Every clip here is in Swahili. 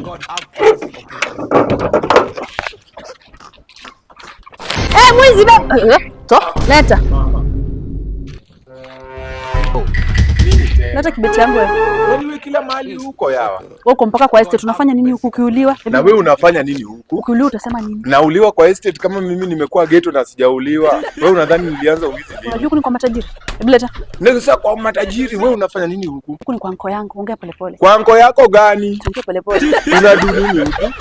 God have mercy upon us. Eh, mwizi baba. To, leta. Leta kibeti yangu wewe. Yaani wewe kila mahali huko yawa. Uko mpaka kwa estate unafanya nini huku ukiuliwa? Na wewe unafanya nini huku? Ukiuliwa utasema nini? Nauliwa kwa estate kama mimi nimekuwa ghetto na sijauliwa. Wewe unadhani nilianza uwizi lini? Unajua huku ni kwa matajiri. Hebu leta. Na sasa kwa matajiri wewe unafanya nini huku? Huku ni kwa anko yangu. Ongea polepole. Kwa anko yako gani? Ongea polepole. Unadu nini huku?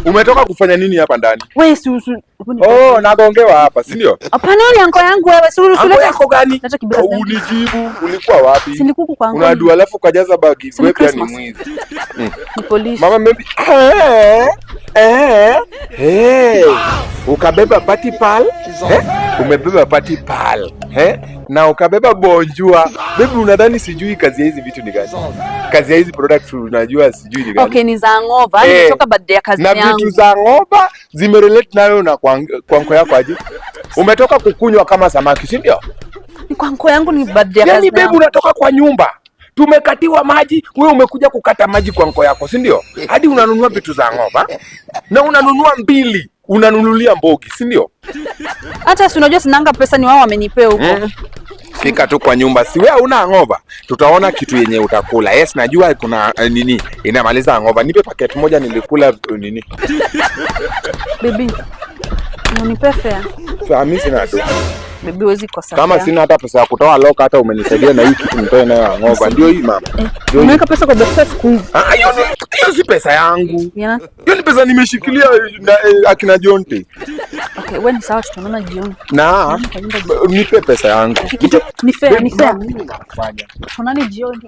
Umetoka kufanya nini hapa ndani? Wewe si usu. Oh, nagongewa hapa, si ndio? Hapana, ni anko yangu wewe. Si usu. Anko yako gani? Leta kibeti. Unijibu, ulikuwa wapi? Si nilikuwa huku kwa anko. Unadu alafu ukajaza bagi. Si ni Wewe pia ni Christmas. mwizi. Ni polisi. Mama maybe eh eh eh ukabeba party pal, eh? Umebeba party pal, eh? Na ukabeba bonjua. Baby, unadhani sijui kazi ya hizi vitu ni gani? Kazi ya hizi products unajua sijui ni gani? Okay, ni za ngova. Eh, Nimetoka birthday ya cousin na yangu. vitu za ng'oba zimerelate nayo na kwa anko yako aje? Umetoka kukunywa kama samaki, si ndio? Ni kwa anko yangu, ni birthday ya Yaani cousin baby, yangu. unatoka kwa nyumba tumekatiwa maji, wewe umekuja kukata maji kwa anko yako, si ndio? Hadi unanunua vitu za ng'oba na unanunua mbili, unanunulia mbogi, si ndio? Hata si unajua sinanga pesa, ni wao wamenipea huko. Fika tu kwa nyumba, si wewe una ng'oba, tutaona kitu yenye utakula. Yes, najua kuna nini inamaliza ng'oba. Nipe packet moja nilikula nini. Baby. Unipe fare. Sasa mimi sina do. Baby, huwezi kosa. Kama fare. sina hata pesa ya kutoa loka, hata umenisaidia na hii kitu nitoe nayo ya ng'oba. Ndio hii mama. Ndio hii. Umeweka pesa kwa box siku hizi. Ah, hiyo si pesa yangu. Yeah. Hiyo ni pesa nimeshikilia na akina Jonte. Okay, wewe ni sawa, tutaonana jioni. Na Kwa nyumba nipe pesa yangu. Kitu ni fair, ni fair. Nini unafanya? Tuonane jioni.